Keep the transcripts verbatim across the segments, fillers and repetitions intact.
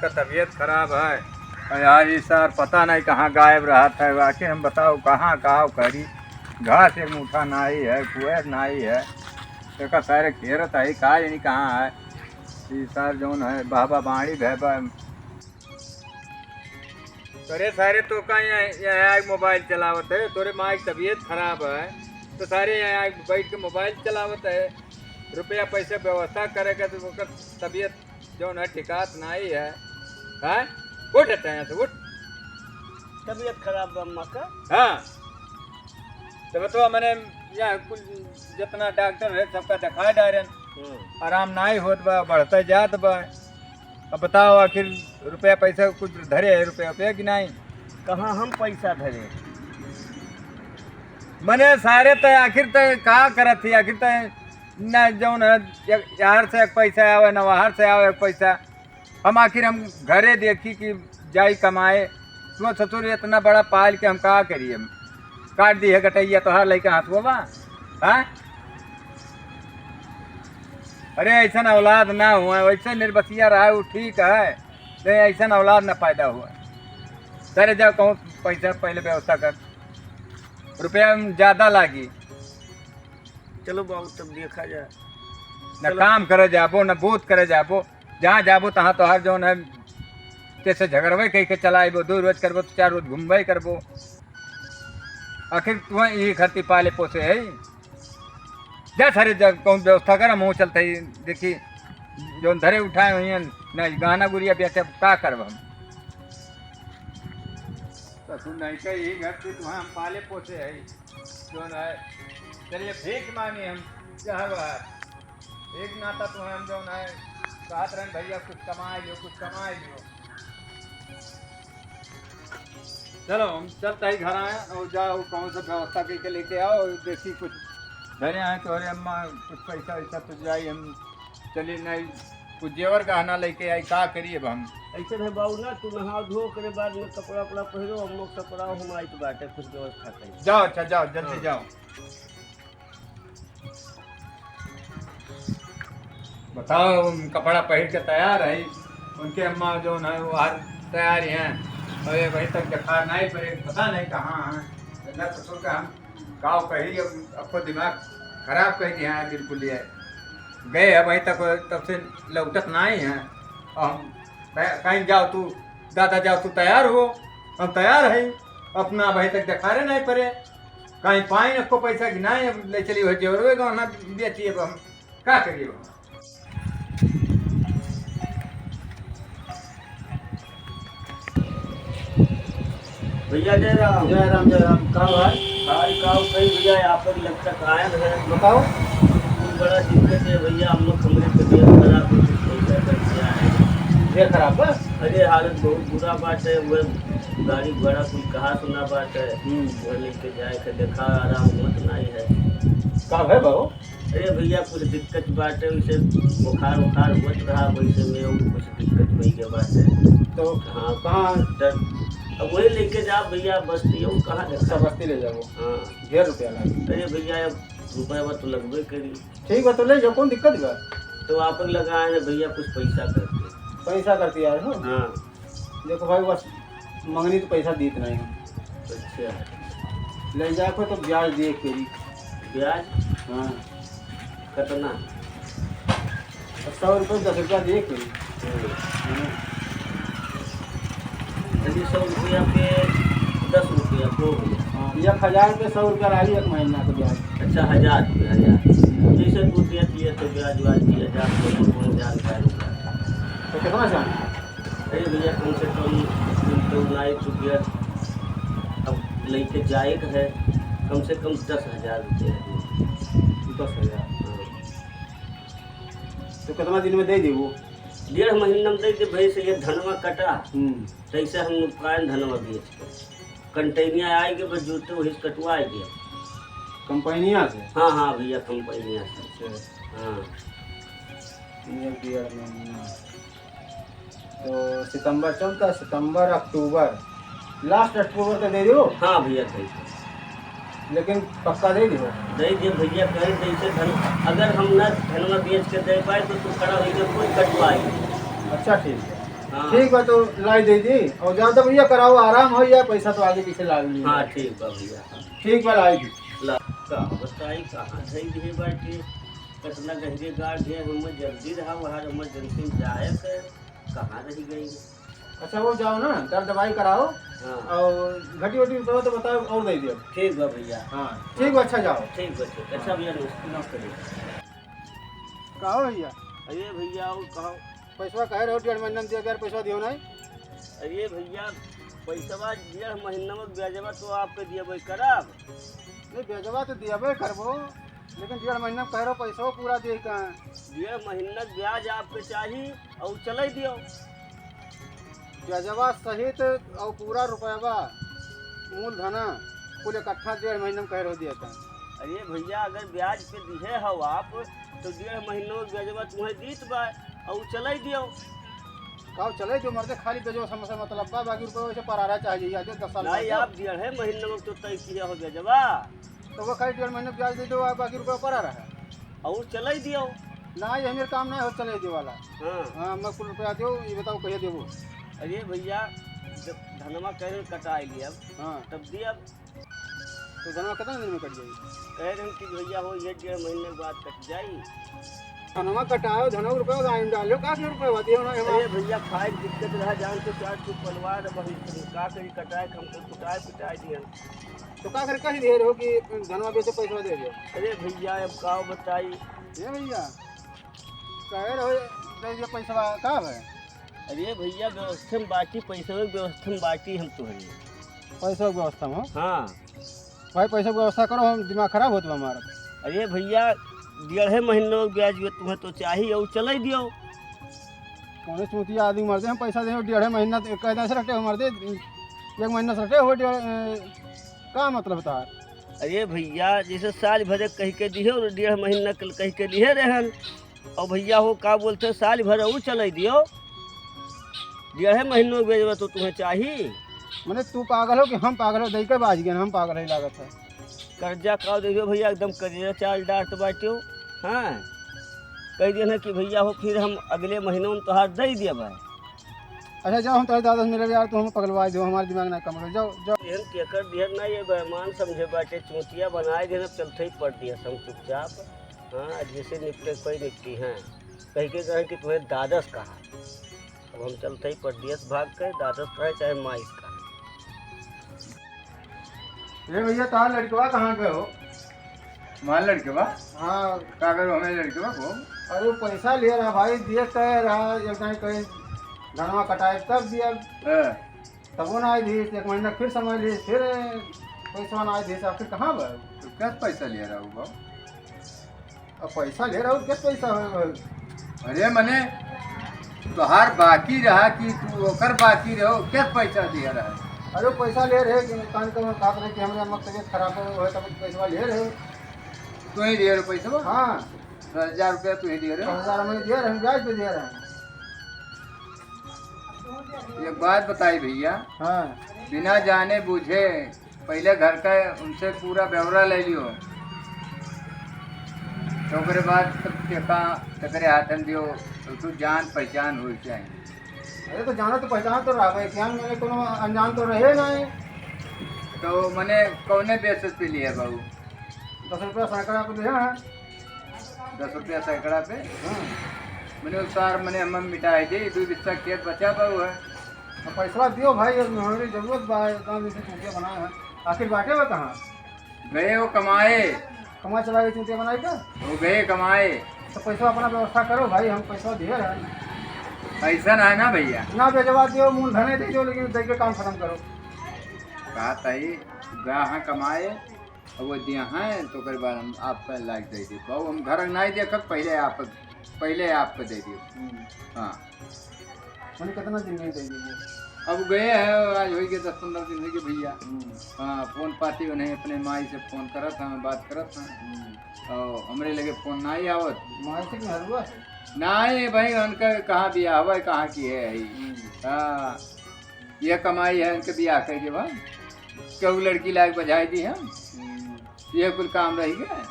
तबीयत खराब है। और यार, ई सार पता नहीं कहाँ गायब रहत है। आखिर हम बताओ, कहाँ, कहाँ करी? घास एक मुठा नाई है, कुएर नाई है, एका सारे घेरत है, का जानी कहाँ है। ई सार जौन है, बाबा बाड़ी भैबा। अरे सारे, तो का यहाँ, यहाँ आके मोबाइल चलावत है? तोरे माई की तबीयत खराब है, तो सारे यहाँ आके बैठ के मोबाइल चलावत है। रुपया पैसा व्यवस्था करे के, तो ओकर तबीयत जौन है, ठिकात नाई है। हैं? उठ हटा यहाँ से, उठ। तबीयत खराब बा अम्मा का। हाँ। तब तो मैंने यहाँ कुल जितना डॉक्टर है, सबका दिखा डारेन। हम्म। आराम नाई होत बा, बढ़ते जात बा। अब बताओ, आखिर रुपया पैसा कुछ धरे है, रुपया पे कि नहीं? कहाँ हम पैसा धरे? मने सारे त आखिर त का करत ही, आखिर त न जौन है, एक यार से एक पैसा आवे, न वहार से आवे एक पैसा। हम आखिर हम घरे देखी कि जाई कमाए। तू ससुर इतना बड़ा पाल के हम का करी? हम काट दी है गटैया तोहार लइका हँसुआ बा, हाँ? अरे, ऐसन औलाद ना हुआ, वैसे निर्बसिया रहा, वो ठीक है, लेकिन ऐसन औलाद ना पैदा हुआ। चले जाओ, कहूँ पैसा पहले व्यवस्था कर, रुपया में ज्यादा लागी। चलो बाबू, तब देखा जाए। न चलो। काम करे जाबो, न बोध करे जाबो, जहाँ जाबो तहाँ तोहार जौन है, तेसे झगड़बे कह के चला आइबो, दो रोज करबो तो चार रोज घूमबे करबो। आखिर तुम्हें यही खातिर पाले पोसे है। जा सारे, जा कौन व्यवस्था कर, हम चलते ही देखी जौन धरे उठाए हुई हैं, नहीं गाना गुरिया बेचे, का करब हम? ससुर नहीं के यही घर से तुम्हें हम पाले पोसे है, जौन है, चलिए भीख मांगे हम, चाहे बाहर। एक नाता तुम्हें हम जौन है, कहत रहन, "भैया कुछ कमाए लियो, कुछ कमाए लियो।" चलो, हम चलता ही घर आए और जाओ, कौन सा व्यवस्था करके लेके आओ और देखी कुछ धरे आए तो, अरे अम्मा, कुछ पैसा वैसा तो जाई, हम चली नहीं, कुछ जेवर गहना लेके आई, का करी अब हम? ऐसे है बाबू ना, तू नहा धो करे बाद में कपड़ा उपड़ा पहनो, हम लोग सब पड़ा, हम आइत बाटे कुछ व्यवस्था करी। जाओ, अच्छा जाओ, जल्दी हाँ। जाओ। बताओ, हम कपड़ा पहिर के तैयार है, उनके अम्मा जौन है वो हर तैयार ही हैं, और ये अभी तक देखा नहीं पड़े, पता नहीं कहाँ हैं। न ससुर का हम गाँव कही, अब आपको दिमाग खराब कर दिया है बिल्कुल। ये गए हैं वहीं तक, तब से लौटत नहीं हैं। और हम कह-, कहीं जाओ तू, दादा जाओ तू तैयार हो, हम तैयार है, अपना अभी तक देखारे नहीं पड़े, कहीं पाइन आपको पैसा कि नहीं, अब ले चली हो जेवरवे गहना बेची, अब हम का करिए? भैया जय राम। जय राम, जय राम। का भाई? भाई का भाई भैया, आप लोग लगता कायम है। बताओ। कुछ बड़ा दिक्कत है भैया, हम लोग हमरे तबीयत खराब है, कुछ पैसा कर दिया है। ये खराब बा? अरे हालत बहुत बुरा बात है, वह गाड़ी घोड़ा कुल कहा सुना बात है, हम्म। वह लेके जाए के देखा आराम होत नहीं है। का भाई बाबू? अरे भैया, कुछ दिक्कत बाटे, वैसे बुखार उखार होत रहा, वैसे में वो कुछ दिक्कत होई के बाटे। तो हाँ। कहाँ? डर-, अब वही लेके जा भैया, बस्ती है, वो कहाँ अच्छा, देखा? बस्ती ले जाओ। हाँ। ढेर रुपया लागे। अरे भैया, अब रुपया बा तो लगबे करी। ठीक बा, तो ले जाओ, कौन दिक्कत बा? तो आपन लगाए हैं भैया, कुछ पैसा करके। पैसा करके यार, हाँ? हाँ। देखो भाई, बस मंगनी तो पैसा दीत नहीं हम। अच्छा। ले जाए को तो ब्याज दिए के पड़ी। ब्याज? हाँ। कितना? सौ रुपये, दस रुपया दिए के पड़ी। हम्म। हाँ। यदि सौ रुपया पे दस रुपया को हो गया। हाँ, एक हजार पे सौ रुपया लागी एक महीना के ब्याज। अच्छा, हजार पे, हजार। जैसे दो रुपया दिए तो ब्याज व्याज भी हजार पे, कौन जानकारी। तो कितना चाही? अरे भैया, कम से कम कुल तो नाई चुकिया, अब लेके जाए के है, कम से कम दस हजार रुपया। दस हजार। हाँ। तो कितना दिन में दे देबो? डेढ़ महीना में दे दे भाई, से ये धनवा कटा, हम्म। तैसे हम नुकान धनवा बेच के। कंटेनिया आए के बस जूते वही से कटवाए के। कंपनिया से? हाँ, हाँ भैया, कंपनिया से। अच्छा। हाँ। ये डेढ़ महीना। तो सितंबर चलता, सितंबर, अक्टूबर, last अक्टूबर तक दे दो। हाँ भैया, दे दो। लेकिन पक्का दे दो। दे दे भैया, कहे जैसे धन, अगर हम ना धनवा बेच के दे पाए तो तू खड़ा होइके कोई कटवाई। अच्छा, ठीक है। हाँ। ठीक बा, तो लाई दे दी। और ज्यादा भैया कराओ, आराम हो या पैसा तो आगे पीछे लाग ली। हाँ, ठीक बा भैया। ठीक बा, लाई दी। ला, का बताई, कहाँ धई दिए बाटे, कितना गहरे गाड़ दिए, हम जल्दी रहा, वहाँ इमरजेंसी में जाए के, कहाँ रह गई? अच्छा, वो जाओ ना, दर्द दवाई कराओ। हाँ। और घटी वटी तो, तो बताओ और दे दियो। ठीक बा भैया। हाँ, ठीक बा, अच्छा जाओ। ठीक बा, ठीक। अच्छा भैया, नमस्ते। नमस्ते भैया। का हो भैया? अरे भैया, और कहो। पैसवा कहे रहो डेढ़ महीना में दिया, यार पैसवा दियो नहीं। अरे भैया, पैसवा डेढ़ महीना में ब्याजवा तो आपके दियबे करब। नहीं, ब्याजवा तो दियबे करबो, लेकिन डेढ़ महीना में कहे रहो पैसवा पूरा दे का। डेढ़ महीना ब्याज आपके चाही और चले दियो। ब्याजवा सहित और पूरा रुपयवा, मूलधना, कुल इकट्ठा डेढ़ महीना में कहे रहो दिया था। अरे भैया, अगर ब्याज पे दिहे हो आप, तो डेढ़ महीना में ब्याजवा तुम्हें दीत बा और चले दियो। का चले दियो मर्दे, खाली ब्याजवा समस्या मतलब बा, बाकी रुपया वैसे परारा चाहिए, याद है, दस साल नहीं, बाद। आप डेढ़े महीना में तो तय किया हो ब्याजवा। तो वो खाली डेढ़ महीना ब्याज दे दो, बाकी रुपया परारा है। और चले दियो। ना, ये हमारे काम ना हो चले दे वाला। हाँ। हाँ, मैं कुल रुपया दो, ये बताओ कहिए देबो। अरे भैया, जब धनवा कहे कटाई लिया, हाँ। तब दिया। तो धनवा कितना दिन में कट जाई? कहे रहे कि भैया हो, ये डेढ़ महीने के बाद कट जाई। धनवा कटाओ, धनवा रुपया गाय में डालो, का के रुपया दियो ना हमारा? अरे भैया, खाए के दिक्कत रहा, जान तो चार चुप पलवा दे, वही तुम का करी, कटाए के हम तो कुटाए पिटाए दिए। तो का करे, कही दे रहो कि धनवा बेचे पैसा दे दियो। अरे भैया, अब का बताई? ये भैया, कहे रहो दे दियो पैसा, का है? अरे भैया, व्यवस्था में बाटी, पैसा में व्यवस्था में बाटी हम तो है। पैसा के व्यवस्था में? हाँ। भाई, पैसा के व्यवस्था करो, हम दिमाग खराब होत बा हमारा। अरे भैया, डेढ़े महीने के ब्याज में तुम्हें तो चाहिए और चले दियो। कौन चूतिया आदमी मर दे, हम पैसा दे डेढ़े महीना, तो एक दिन से रटे हो मर दे, एक महीना से रटे हो डेढ़, ए, का मतलब तार? अरे भैया, जैसे साल भर कह के दिए और डेढ़ महीना कल कह के दिए रहन, और भैया हो का बोलते, साल भर और चले दियो, डेढ़े महीनों के ब्याजवा तो तुम्हें चाही। मने तू पागल हो कि हम पागल हो? दई के बाज गए, हम पागल है लागत है। कर्जा का देखियो भैया, एकदम कर्जा चाल डांट बाटियो। हाँ, कह दिया ना कि भैया हो, फिर हम अगले महीनों में तोहार दे दिया भाई। अच्छा जाओ, हम तोहरे दादा से मिले यार, तू हमें पगलवा दो, हमारे दिमाग ना कम करो, जाओ जाओ। एहन केकर दिहर ना, ये बेईमान समझे बाटे, चूतिया बनाए देना, चलते ही पड़ दिया हम चुपचाप। हाँ, जैसे निपटे कोई निपटी, हाँ। कह के कहे कि तुम्हें दादस कहा। अब हम चलते ही परदेस भाग के, दादस कहे चाहे माइस कहे। ए भैया, तार लड़कवा कहाँ गए हो? हमार लड़कवा? हाँ। का करो हमें लड़कवा को? अरे, पैसा ले रहा भाई, दिए तय रहा, एक दाई कहीं धनवा कटाए तब दिया। हाँ। तबो ना आई दीस, एक महीना फिर समय लीस, फिर पैसा ना आई दीस, आखिर कहाँ बा? तो क्या पैसा ले रहा हूँ बाबू? अब पैसा ले रहा हूँ, क्या पैसा है भाई? अरे मने तोहार बाकी रहा कि तू ओकर बाकी रहो, क्या पैसा दिया रहा? अरे पैसा ले रहे कि कान का खात रहे कि हमारे अम्मा की तबीयत खराब हो है, तब पैसा ले रहे। तू ही दिया रहे पैसा? हाँ। दस हजार रुपया तू ही दिया रहे? दस हजार हमें दिया रहे, ब्याज पे दिया रहे। एक बात बताई भैया, हाँ। बिना जाने बूझे पहले घर का उनसे पूरा ब्यौरा ले लियो, तो ओकरे बाद तब देखा, तकरे हाथ में दियो, तो तू जान पहचान हो जाए। अरे तो जाना तो पहचान तो रहा भाई, क्या मैंने कोनो अनजान तो रहे ना है। तो मने कौने बेसिस पे लिया बाबू? दस रुपया सैकड़ा पे लिया है। दस रुपया सैकड़ा पे? हाँ। मने उ सार मने हम मिटाए दे, दो बिस्सा खेत बचा बा उ है। अब पैसवा दियो भाई, अब हमारी जरूरत बा, इतना दिन से चूतिया बनाए हैं। आखिर बाटे बा कहाँ? गए हो कमाए। कमाए चला गए चूतिया बनाए का? वो गए कमाए। तो पैसा अपना व्यवस्था करो भाई, हम पैसा दिए रहे। ऐसा ना है ना भैया। ना भेजवा दियो, मूल धने दे दो, लेकिन दे के काम खत्म करो। कहा ताई, गा हाँ कमाए, अब वो दिया हैं, तो ओकर बाद हम आपका लाइट दे दी। बाबू, हम घर नहीं देखब, पहले आप, पहले आपको दे दियो। हम्म। हाँ। मने कितना दिन नहीं दे दिए? अब गए हैं, आज हो गए दस पन्द्रह दिन हो गए भैया। हम्म। हाँ, फोन पाती उन्हें अपने माई से फोन करत हैं, बात करत हैं। हम्म। और हमरे लगे फोन नहीं आवत। माई से कि हरुआ से? नहीं भाई, उनका कहाँ बियाह हुआ है, कहाँ की है, है? हम्म। हाँ। ये कमाई है, इनके बियाह कर के बाद केहू लड़की लायक बजाई दी हम। हम्म। ये कुल काम रही है।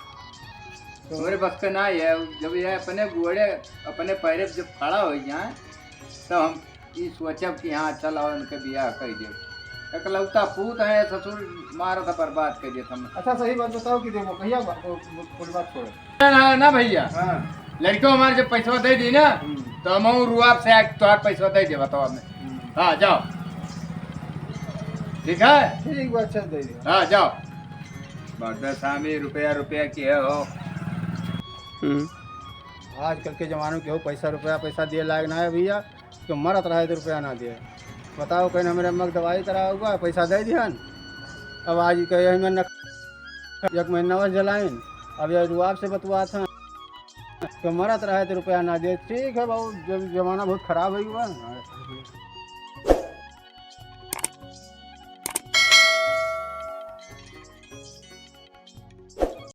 तो हमरे बस के ना है, जब ये अपने गोड़े, अपने पैरे पे जब खड़ा हो जाए, तब हम ई सोचब कि हाँ, चल, और इनके बियाह कर दे। एकलौता पूत है, ससुर मारत बर्बाद कर देत हम। अच्छा, सही बात बताओ कि देबो, कहिया बा-, वो, वो, पूरी बात छोड़ो। ना, ना, ना भैया। हाँ। लड़को हमारे जब पैसवा दे दी ना, हम्म। तो हम रुआब से आके तोहार पैसवा दे दे, बताओ हमें। हम्म। हाँ, जाओ। ठीक है? ठीक बा, अच्छा, दे दे। हाँ, जाओ। बदसामी रुपया, रुपया के हो। हम्म। आजकल के जमाने में केहू पैसा, रुपया, पैसा दिए लायक ना है भैया। तो मरत रहे तो रुपया ना दे। बताओ, कहीं हमरे अम्मा के दवाई करावे हुआ, पैसा दे दिहन। अब आज के यही में न-, एक महीना बस जलाइन। अब ये रुआब से बतुआत हैं। तो मरत रहे तो रुपया ना दे। ठीक है बाबू, जब जमाना बहुत खराब हो गया।